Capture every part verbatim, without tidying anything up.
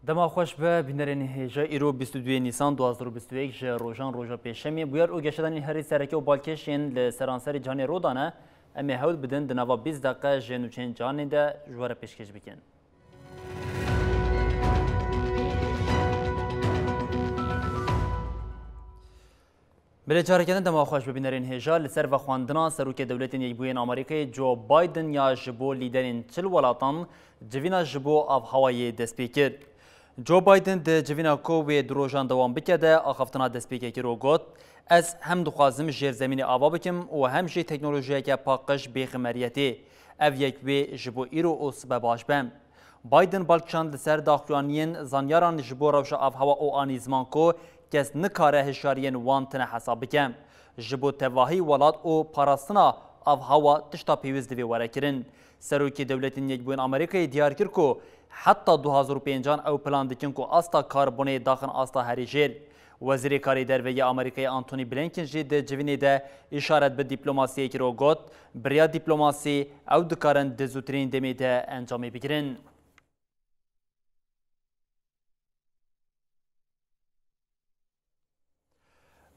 Dema xweş be, bînerên hêja, îro bîst û duyê Nîsan du hazar û bîst û yek ji rojan roja Pêşemê. Bûyer û geşedanên herî sereke û balkêş yên li seranserî cihanê rû dane, em ê hewl bidin di nava bîst deqe ji nûçeyên cihanê de ji we re pêşkêş bikin. Belê, careke din dema xweş, bibînerên hêja. Li ser vexwendina Serokê Dewletên Yekbûyên Amerîkayê Joe Biden ya ji bo lîderên çil welatan civîna ji bo avhewayê dest pê kir. Joe Biden di civîna ku wê du rojan dewam bike de axaftina dest pê kir û got, Ez hem dixwazim jêrzemînê ava bikim û hem jî teknolojiyeke paqij bêxemeriyetê. Ev yek wê ji bo îro û sibe baş be. Biden bal kişand li ser daxuyaniyên zanyaran ji bo rewşa avhewa û anî ziman ku kes nikare hişyariyên wan tune hesab bike. Ji bo tevahî welat û parastina avhewa tişta pêwîst divê were kirin. Serokê Dewletên Yekbûyên Amerîkayê diyar kir ku heta du hazar û pêncan ew plan dikin ku asta karbonê daxin asta herî jêr. Wezîrê Karê Derve yê Amerîkayê Antony Blinken jî di civînê de îşaret bi dîplomasiyê kir û got, Bi riya dîplomasî ew dikarin di zûtirîn demê de encamê bigirin.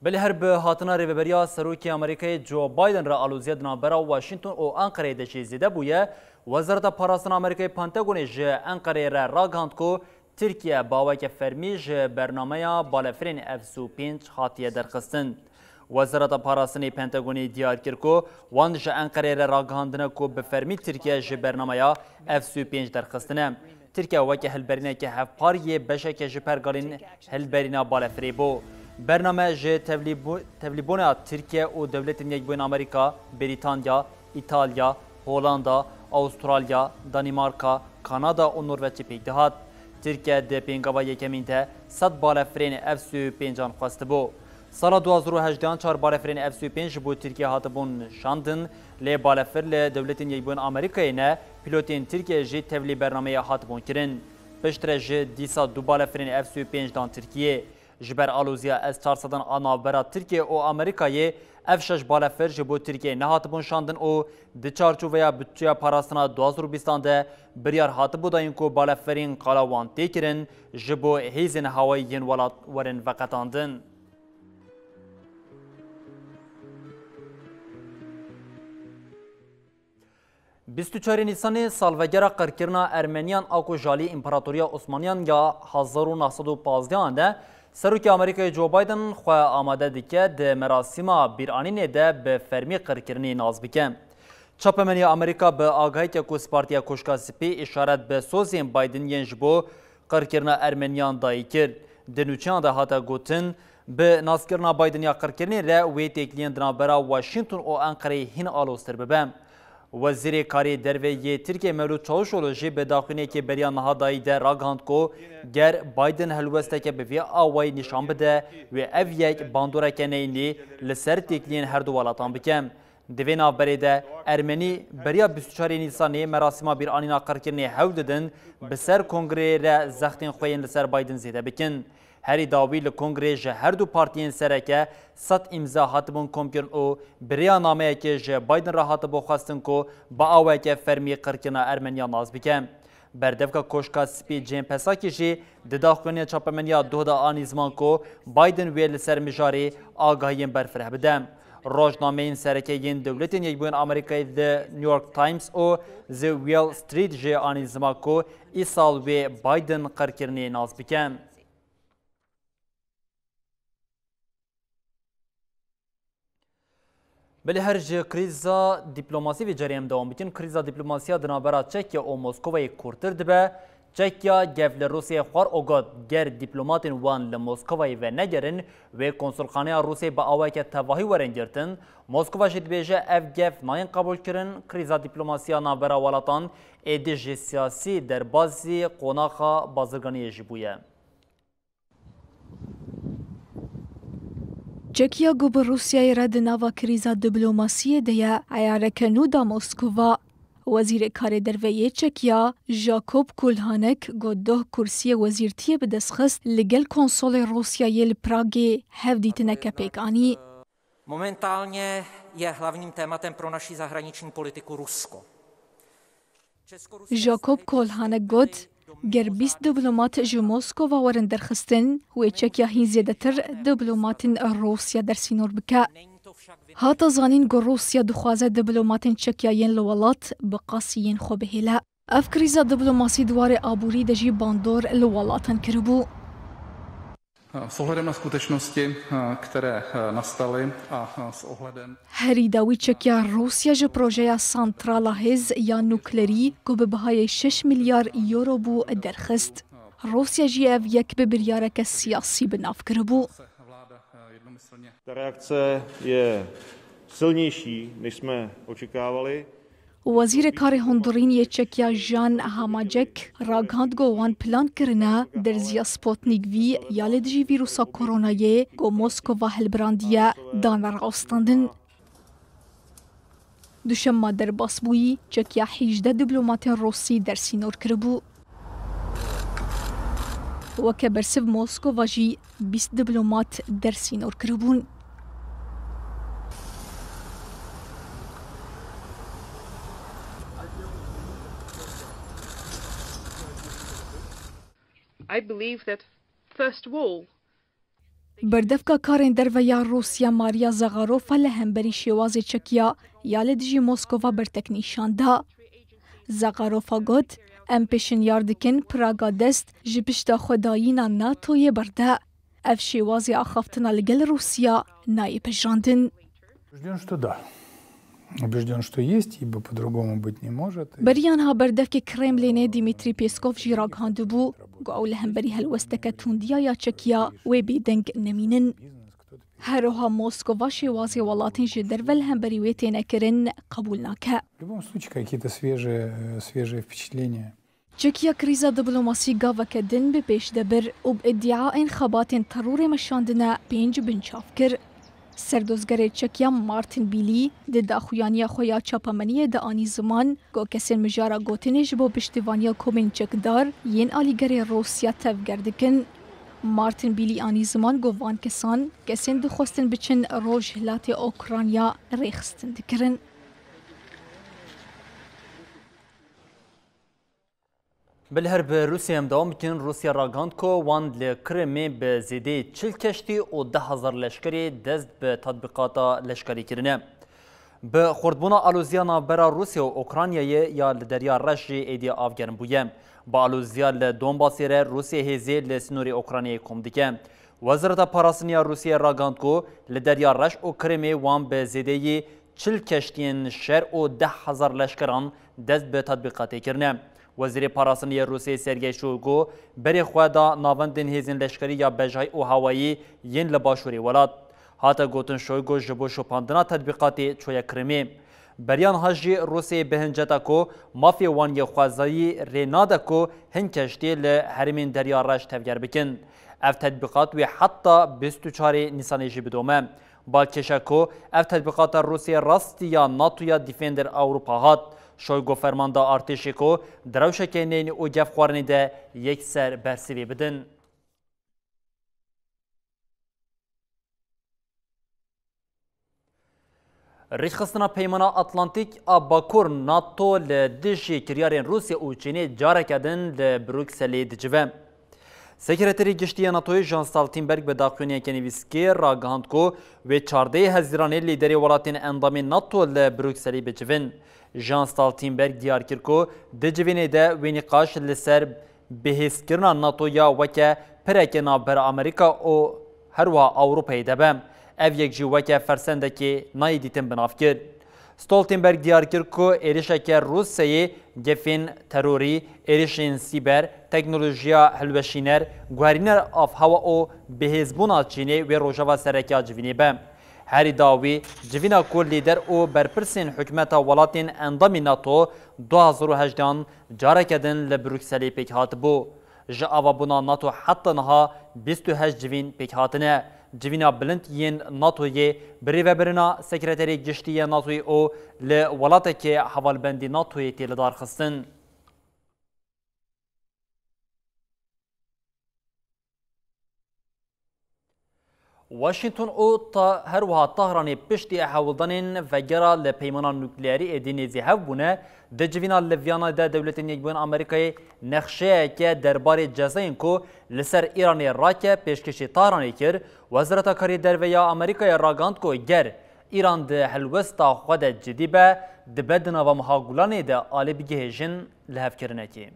Belê, her bi hatina rêveberiya Serokê Amerîkayê Joe Biden re aloziya di navbera Washington û Anqereyê de jî zêde bûye. Wezareta Parastina Amerîkayê Pentagonê ji Anqereyê re ragihand ku Tirkiye bi aweke fermî ji bernameya balefirên F sî û pênc hatiye derxistin. Wezareta Parastinê Pentagonê diyar kir ku wan ji Enqerê re ragihandine ku bi fermî Tirkiye ji bernameya F sî û pênc derxistine. Tirkiye weke hilberîneke hevpar yê beşeke ji pergalên hilberîna balefirê bû. Bername ji tevlîbû-, tevlîbûna Tirkiye û Dewletên Yekbûyên Amerîka, Brîtanya, Îtalya, Holanda, Avustralya, Danîmarka, Kanada û Norveçê pêk dihat. Tirkiye di pêngava yekemîn de sed balefirên F sî û pêncan xwestibû. Sala du hazar û hejdehan çar balefirên F sî û pênc ji bo Tirkiye hatibûn şandin, lê balefir li Dewletên Yekbûyên Amerîkayê ne, pîlotên Tirkiye jî tevlî bernameyê hatibûn kirin. Piştre jî dîsa du balefirên F sî û pênc dan Tirkiyê. Ji ber aloziya S çar sedan a navbera Tirkiye û Amerîkayê, ev şeş balefir ji bo Tirkiyeyê nehatibûn şandin û di çarçoveya budçeya parastina du hazar û bîstan de biryar hatibû dayîn ku balefirên qala wan tê kirin ji bo hêzên hewayî yên welat werin veqetandin. Bîst û çarê Nîsanê salvegera qirkirina Ermeniyan a ku ji alî Împaratoriya Osmaniyan ya hezar û neh sed û pazdehan de Serokê Amerîkayê Joe Biden xwe amade dike di merasîma bîranînê de bi fermî qirkirinê nas bike. Çapemeniya Amerîka bi agahiyeke ku Spartiya Koşka Spî îşaret bi sozên Biden yên ji bo qirkirina Ermeniyan dayî kir. Di nûçeyan de hate gotin, Bi naskirina Biden ya qirkirinê re wê têkiliyên di navbera Washington û Enqereyê hîn aloztir bibe. Wezîrê Karê Derve yê Tirkiyê Mevlût Çavuşoglu jî bi daxuyaniyekê beriya niha dayî de ragihand ku ger Biden helwesteke bi vî awayî nîşan bide, wê ev yek bandoreke neyînî li ser têkiliyên her du welatan bike. Di vê navberê de Ermenî beriya bîst û çarê Nîsanê merasîma bîranîna qirkirinê hewl didin, bi ser kongreyê re zextên xwe yên li ser Biden zêde bikin. Herî dawî li kongreyê ji her du partiyên sereke sed îmza hatibûn komkirin û bi rêya nameyekê ji Biden re hatibû xwestin ku bi aweke fermî qirkirina Ermeniyan nas bike. Berdevka Koşka Spî Jen Psaki jî di daxuyaniya çapemeniya doh de anî ziman ku Biden wê li ser mijarê agahiyên berfireh bide. Rojnameyên sereke yên Dewletên Yekbûyên Amerîkayê The New York Times û The Wall Street jî anî ziman ku îsal wê Biden qirkirinê nas bike. Belê, her ji krîza dîplomasî vê carê em dewam bikin. Krîza dîplomasiya di navbera Çekya û Moskovayê kûrtir dibe. Çekya gef li Rûsyayê xwar û got, ger dîplomatên wan li Moskovayê venegerin, wê konsulxaneya Rûsyayê bi awayeke tevahî werin girtin. Moskova jî dibêje, ev gef nayên qebûlkirin. Krîza dîplomasiya navbera welatan êdî ji siyasî derbasî qonaxa bazirganiyê jî bûye. Çekiya ku bi Rûsyayê re di nava krîza diplomasiyê de ye, eyareke nû da Moskova. Wezîrê Karê Derve yê Çekiya, Jakob Kulhanek, got doh kursiyê wezîrtiyê bi dest xist, li gel konsolê Rûsyayê li Pragê hevdîtineke pêk anî. Momentálně je hlavním tématem pro naši zahraniční politiku Rusko. Jakob Kolhanek got, ger bîst diplomat ji Moskova werin derxistin, wê çekiya hîn zêdetir diplomatên Rûsya dersînor bike. Hate zanîn ku Rûsya dixwaze diplomatên çekiya yên li welat bi qasî yên xwe bihêle. Ev krîza diplomasî di warê aborî de jî bandor li welatan kiribû. S ohledem na skutečnosti, eh, které, eh, nastaly a, eh, s ohledem Herî dawî çekiya Rûsya ji projeya santrala hêz ya nuklerî ku bi bihayê şeş milyar euro bû derxist. Rûsya jî ev yek bi biryareke siyasî bi nav kiribû. Ta reakce je silnější, než jsme očekávali. Wezîrê Karê Hundirîn yê Çekiya Jan Hamacek ragihand ku wan plan kirine derziya Sputnik V ya li dijî vîrusa koronayê ku Moskova hilbirandiye dane rawestandin. Duşemma derbas bûyî, Çekiya hîjdeh diplomatên Rûsî dersînor kiribû. Weke bersiv Moskova jî bîst diplomat dersînor kiribûn. I believe that, first of all, Berdevka karên derve ya Rûsya Maria Zagarofa li hemberî şêwazê çekiya ya li dijî Moskova bertek nîşan da. Zagarofa got, em pêşinyar dikin Praga dest ji pişta xwedayîna NATOyê berde. Ev şêwazê axaftina li gel Rûsya nayê pejirandin. Убеждён, что да. Убеждён, что есть, ибо по-другому быть не может. Beriya niha berdevkê Kremlînê Dmitry Peskov jî ragihandibû ku ew li hemberî helwesteke tundiya ya çekiya wê bêdeng nemînin. Her wiha Moskova şêwazê welatên ji derve li hemberî wê têne kirin qebûl nake. В любом случае, какие-то свежие, э, свежие впечатления. Çekiya krîza diplomasî gaveke din bi pêş de bir û bi îdiayên xebatên terorê meşandine pênc binçav kir. Serdozgerê Çekiya Martin Bîlî di daxuyaniya xwe ya çapemeniyê de anî ziman ku kesên mijara gotinê ji bo piştevaniya komên çekdar yên alîgerê Rûsya tevger dikin. Martin Bîlî anî ziman ku van kesan kesên dixwestin biçin Rojhilatê Ukrayna rêxistin dikirin. Bi li her bi Rûsya em dewam bikin. Rûsya ragihand ku wan li Kirimê bi zêdeyî çil keştî û deh hezar leşkerî dest bi tatbîqata leşkerî kirine. Bi xurtbûna aloziya navbera Rûsya û Ukraynayê ya li Derya Reş jî êdî av germ bûye. Bi aloziya li Donbasê re Rûsya hêzê li sînorê Ukraynayê kom dike. Wezareta Parastinê ya Rûsya ragihand ku li Derya Reş û Kirimê wan bi zêdeyî çil keştiyên şer û deh hezar leşkeran dest bi tatbîqatê kirine. Wezîrê Parastinê yê Rûsiyê Sergey Shoygu berê xwe da navendên hêzên leşkerî ya bejayî û hewayî yên li başûrê welat. Hate gotin Shoygu ji bo şopandina tatbîqatê çûye Kirimê. Beriya niha jî Rûsiyê bi hinceta ku mafê wan yê xwezayî rê nade ku hin keştiyê li herêmên Derya Reş tevger bikin. Ev tetbîqat wê heta bîst û çarê Nîsanê jî bidome. Balkêş e ku ev tetbîqata Rûsiyê rastî ya NATOya Defender Ewropa hat. Şoygu ferman da artêşê ku di rewşeke neyînî û gefxwarinê de yekser bersivê bidin. Rêxistina Peymana Atlantîk a Bakur, NATO, li dijî kiryarên Rûsya û Çînê careke din li Brukselê dicive. Sekreterê Giştî ya NATOyê Jens Stoltenberg bi daxuyaniyeke nivîskê ragihand ku wê çardehê Hezîranê lîderê welatên endamên NATO li Brukselê bicivin. Jens Stoltenberg diyar kir ku di civînê de wê nîqaş li ser bihêzkirina NATOya weke pireke navbera Amerîka û herwiha Ewropayê de be. Ev yek jî weke fersendekê nayê dîtin bi nav kir. Stoltenberg diyar kir ku êrişeke Rûsyayê gefên terorî, êrişên sîber, teknolojiya hilweşîner, guherîner avhewa û bihêzbûna Çînê wê rojeva sereke ya civînê be. Herî dawî, civîna ku lîder û berpirsên hikûmeta welatên endamî nato du hazar û hejdehan careke din li Brukselê pêk hatibû. Ji avabûna nato heta niha bîst û heşt civîn pêk hatine. Civîna bilind yên natoyê bi rêvebirina Sekreterê Giştî yê natoyê û li welatekê hevalbendî natoyê tê lidarxistin. Washington û ta-, her wiha Tahranê piştî hewldanên vegera li peymana nukleerî êdî nêzî hev bûne, di civîna li Viyana de Dewletên Yekbûyên Amerîkayê nexşeyeke derbarê cezayên ku li ser Îranê rake pêşkêşî Tahranê kir. Wezareta Karê Derve ya Amerîkayê ragihand ku ger Îran di helwesta xwe de cidî be, dibe di nava meha gulanê de alî bigihêjin lihevkirinekê.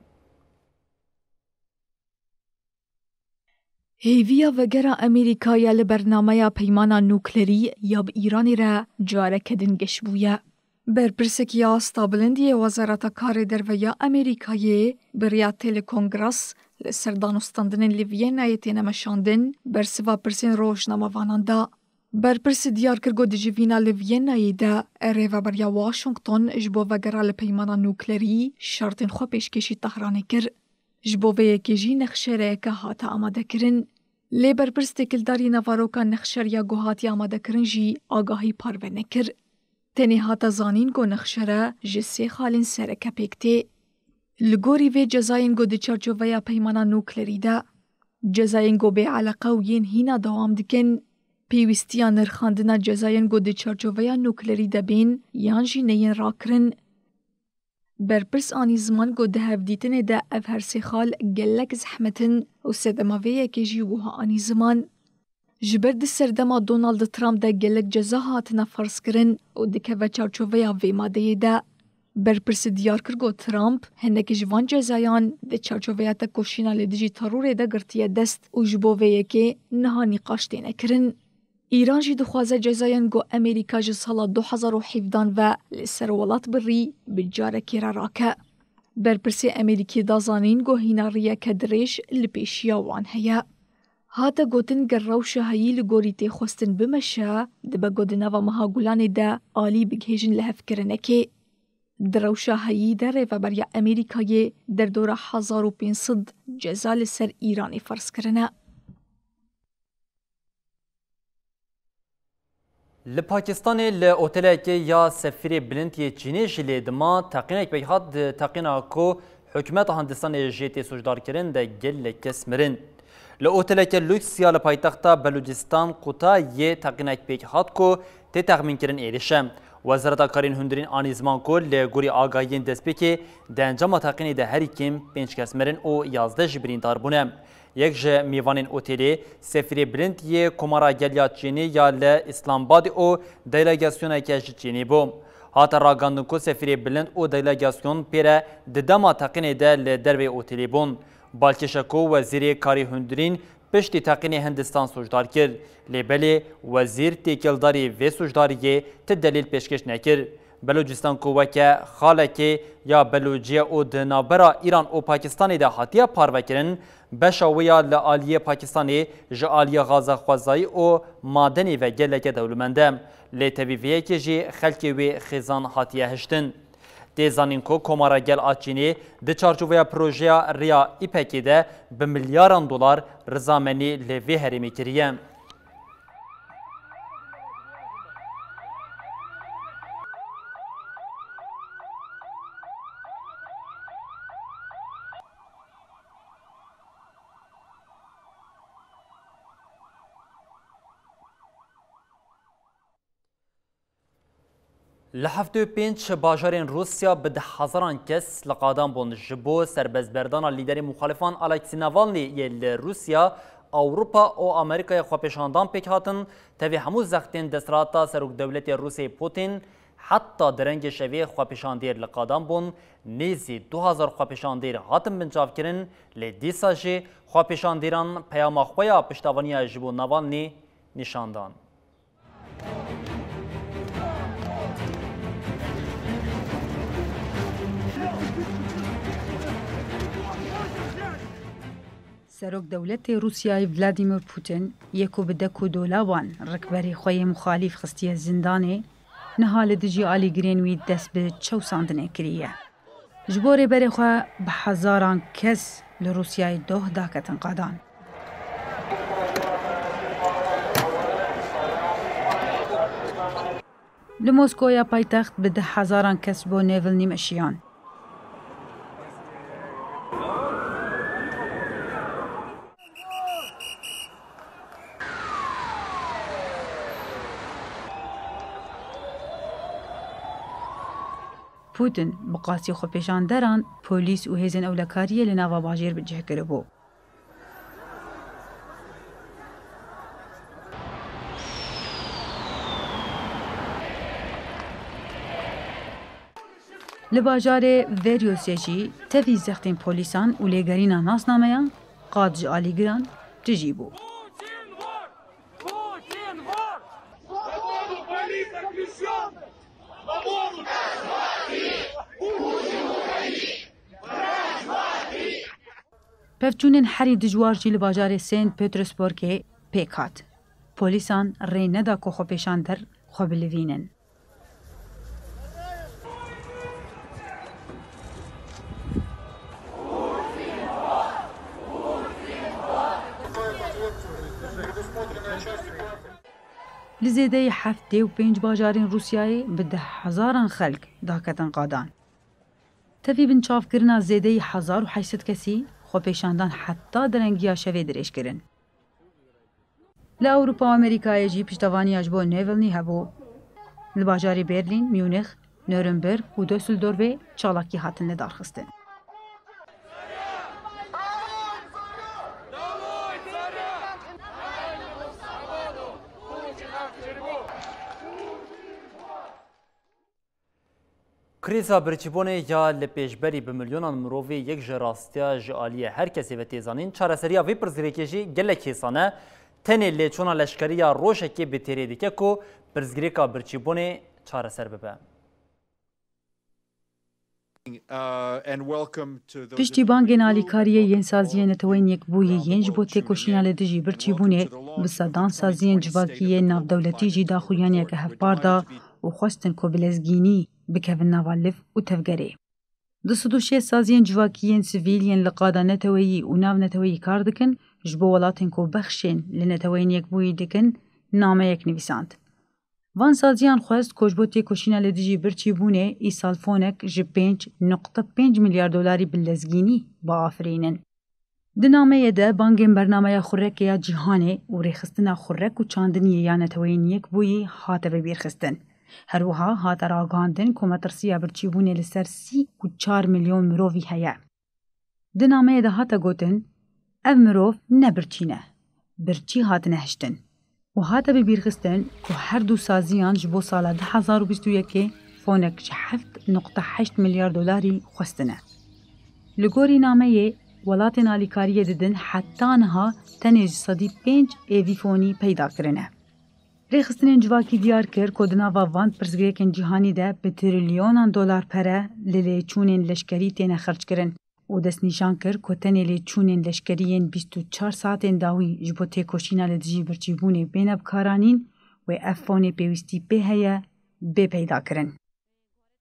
Hêviya vegera Amerîka ya li bernameya peymana nuklerî ya bi Îranê re careke din geş bûye. Berpirsek ya asta bilind yê Wezareta Karê Derve ya Amerîkayê bi riya telekongres li ser danûstandinên li Vîyennayê têne meşandin, bersiva pirsên rojnamevanan da. Berpirsê diyar kir ku di civîna li Vîyennayê de rêveberiya Washington ji bo vegera li peymana nuklerî şertên xwe pêşkêşî Tehranê kir. Ji bo vê yekê jî nexşereyeke hate amadekirin. Lê berpirs têkildarî naveroka nexşeriya ku hatiye amadekirin jî agahî parve nekir. Tenê hate zanîn ku nexşere ji sê xalên sereke pêk tê. Li gorî vê cezayên ku di çarçoveya peymana nuklerî de, cezayên ku bêeleqe û yên hîna dewam dikin, pêwîstiya nirxandina cezayên ku di çarçoveya nuklerî de bên yan jî neyên rakirin. Berpirs anî ziman ku di hevdîtinê de ev her sê xal gelek zehmet in û sedema vê yekê jî wiha anî ziman. Ji ber di serdema Donald Trump de gelek ceza hatine ferzkirin û dikeve çarçoveya vê madeyê de. Berpirsê diyar kir ku Trump hinekî ji van cezayan di çarçoveya tekoşîna li dijî terorê de girtiye dest û ji bo vê yekê niha nîqaş têne kirin. Îran jî dixwaze cezayên ku Amerîka ji sala du hezar û hevdan ve li ser welat birî bi carekê re rake. Berpirsê Amerîkî da zanîn ku hîna riyeke dirêj li pêşiya wan heye. Hate gotin, ger rewşa heyî li gorî tê xwestin bimeşe, dibe ku di nava meha Gulanê de alî bigihêjin lihevkirinekê. Di rewşa heyî de rêveberiya Amerîkayê derdora hezar û pênc sed ceza li ser Îranê ferz kirine. Li Pakistanê li otelekê ya sefîrê bilind yê Çînê jî lê dima teqînek pêk hat, di teqîna ku hikûmeta Hindistanê jê tê sûcdar kirin de gelek kes mirin. Li oteleke lûks ya li paytexta Belûcîstan Qutayê teqînek pêk hat ku tê texmînkirin êrîş e. Wezareta Karên Hundirîn anî ziman ku li gorî agahiyên destpêkê di encama teqînê de herî kêm pênc kes mirin û yazdeh jî birîndar bûne. Yek ji mêvanên otelê, sefîrê bilind yê Komara Gel ya Çînê ya li Îslamabadê û delegasyoneke ji Çînê bû. Hate ragihandin ku sefîrê bilind û delegasyon pê re di dema teqînê de li derveyê otelê bûn. Balkêş e ku Wezîrê Karê Hundirîn piştî teqînê Hindistan sûcdar kir. Lê belê wezîr têkildarî vê sûcdariyê ti delîl pêşkêş nekir. Belûcîstan ku weke xalekê ya Belûcî ye û di navbera Îran û Pakistanê de hatiye parvekirin, beşa wê ya li aliyê Pakistanê ji aliyê gaza xwezayî û madenê ve geleke dewlemend e. Lê tevî vê yekê jî xelkê wê xêzan hatiye hiştin. Tê zanîn ku Komara Gel a Çînê di çarçoveya projeya Riya Îpekê de bi milyaran dolar rizamenî li vê herêmê kiriye. Li heftê û pênc bajarên Rûsya bi deh hezaran kes li qadan bûn. Ji bo serbestberdana lîderê muxalifan Alexei Navalny yê li Rûsya, Ewropa û Amerîkayê xwepêşandan pêk hatin, tevî hemû zextên desthilata serokdewletê Rûsyayê Putin, heta derengê şevê xwepêşandêr li qadan bûn, nêzî du hezar xwepêşandêr hatin binçavkirin, lê dîsa jî xwepêşandêran peyama xwe ya piştevaniya ji bo Navalny nîşan dan. Serok dewletê Rûsyayê Vladimir Putin yê ku bi dek û dolaban rikberê xwe yê muxalîf xistiye zindanê, niha li dijî alîgirên wî dest bi çewsandinê kiriye. Ji bo rêberê xwe bi hezaran kes li Rûsyayê doh daketin qadan. Li Moskoya paytext bi deh hezaran kes bo Navalny meşiyan. Putin bi qasî xwepêşanderan, polîs û hêzên ewlekariyê li nava bajêr bi cih kiribû. Li bajarê Veryosê jî tevî zextên polîsan û lêgerîna nasnameyan qad ji alîgiran tijî bû. Pevçûnên herî dijwar jî li bajarê Saint Petersburgê pêk hat. Polîsan rê neda ku xwepêşander xwe bilivînin. Li zêdeyî heftê û pênc bajarên Rûsyayê bi deh hezaran xelk daketin qadan. Tevî binçavkirina zêdeyî hezar û heşt sed kesî, xwepêşandan heta direngiya şevê dirêj kirin. Li Ewropa û Amerîkayê jî piştevaniya ji bo Navalny hebû. Li bajarê Berlîn, Munîx, Nuremberg û Düsseldorfê çalakî hatin lidarxistin. Krîza birçîbûnê ya li pêşberî bi milyonan mirovî yek ji rastiya ji aliyê her kesê ve tê zanîn, çareseriya vê pirsgirêkê jî gelek hêsan e. Tenê lêçûna leşkerî ya rojekê bi têrê dike ku pirsgirêka birçîbûnê çareser bibe. Piştî bangên alîkariyê yên Saziyên Neteweyên Yekbûyî yên ji bo têkoşîna li dijî birçîbûnê bi sedan saziyên civakî yên navdewletî jî daxuyaniyeke hevpar da û xwestin ku bi lezgînî bikevin nava liv û tevgerê. Du sed û şêst saziyên civakî yên sivîl yên li qada neteweyî û navneteweyî kar dikin, ji bo welatên ku bexşên li Neteweyên Yekbûyî dikin, nameyek nivîsand. Van saziyan xwest ku ji bo têkoşîna li dijî birçîbûnê îsal fonek ji pênc nokte pênc milyar dolarî bi lezgînî biafirînin. Di nameyê de bangên bernameya xurrekê ya cîhanê û rêxistina xurrek û çandiniyê ya Neteweyên Yekbûyî hate vebîrxistin. Her wiha hate ragihandin ku metirsiya birçîbûnê li ser sî û çar milyon mirovî heye. Di nameyê de hate gotin, ev mirov ne birçî ne, birçî hatine hiştin û hate bibîrxistin ku her du saziyan ji bo sala du hezar û bîst û yekê fonek ji heft nokte heşt milyar dolarî xwestine. Li gorî nameyê, welatên alîkariyê didin heta niha tenê ji sedî pênc ê vî fonî peyda kirine. Rêxistinên civakî diyar kir ku di nava van pirsgirêkên cîhanî de bi trilyonan dolar pere li lêçûnên leşkerî têne xerckirin û destnîşan kir ku tenê lêçûnên leşkerî yên bîst û çar saetên dawî ji bo têkoşîna li dijî birçîbûnê bêne bikaranîn, wê ev fonê pêwîstî pê heye bê peydakirin.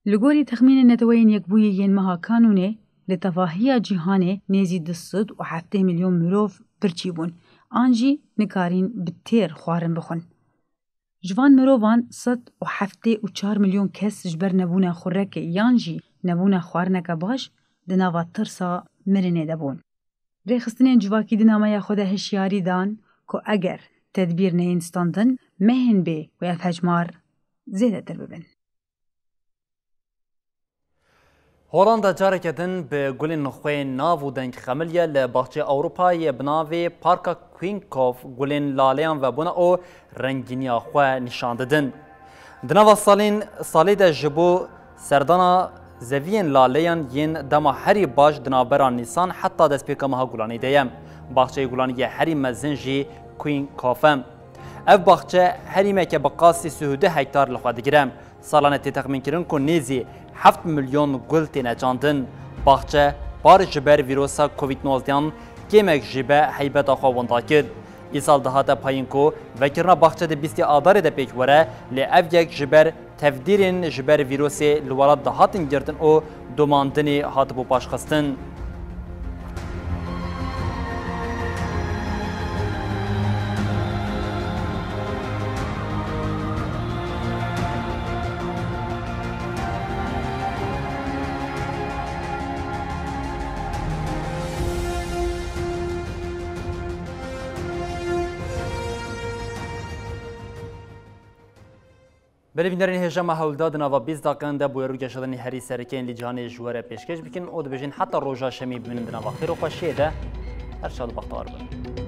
Li gorî texmînên Neteweyên Yekbûyî yên meha Kanûnê, li tevahiya cîhanê nêzî du sed û heftê milyon mirov birçî bûn an jî nikarîn bi têr xwarin bixwin. Ji van mirovan sed û heftê û çar milyon kes ji ber nebûna xurrekê yan jî nebûna xwarineke baş di nava tirsa mirinê de bûn. Rêxistinên civakî di nameya xwe de hişyarî dan ku eger tedbîr neyên standin, mehên bê wê ev hejmar zêdetir bibin. Holanda careke din bi gulên xwe nav û deng xemiliye li baxçeyê Ewropayê bi navê Parka Queenkov gulên laleyan vebûne û rengîniya xwe nîşan didin. Di nava salên salê de ji bo serdana zeviyên laleyan yên dema herî baş di navbera Nîsan heta destpêka meha Gulanê de ye. Baxçeyê Gulanê yê herî mezin jî Queenkov e. Ev baxçe herîmeke bi qasî sî û du hektar li xwe digire. Salane tê texmînkirin ku nêzî heft milyon gul têne çandin. Baxçe par ji ber vîrosa Covid nozdehan kêmek jî be heybeta xwe winda kir. Îsal dihate payîn ku vekirina baxçe di bîstê Adarê de pêk were, lê ev yek ji ber tevdîrên ji ber vîrusê li welat dihatin girtin û domandinê hatibû paşxistin. Belê bînerên hêja me hewlda di nava bîst deqeyan de bûyer û geşedanî herî sereke yên li cîhanê ji we re pêşkêş bikin û dibêjin heta roja şemî bimînin di nava xêr û xweşiyê de. Her şad û bextewar bin.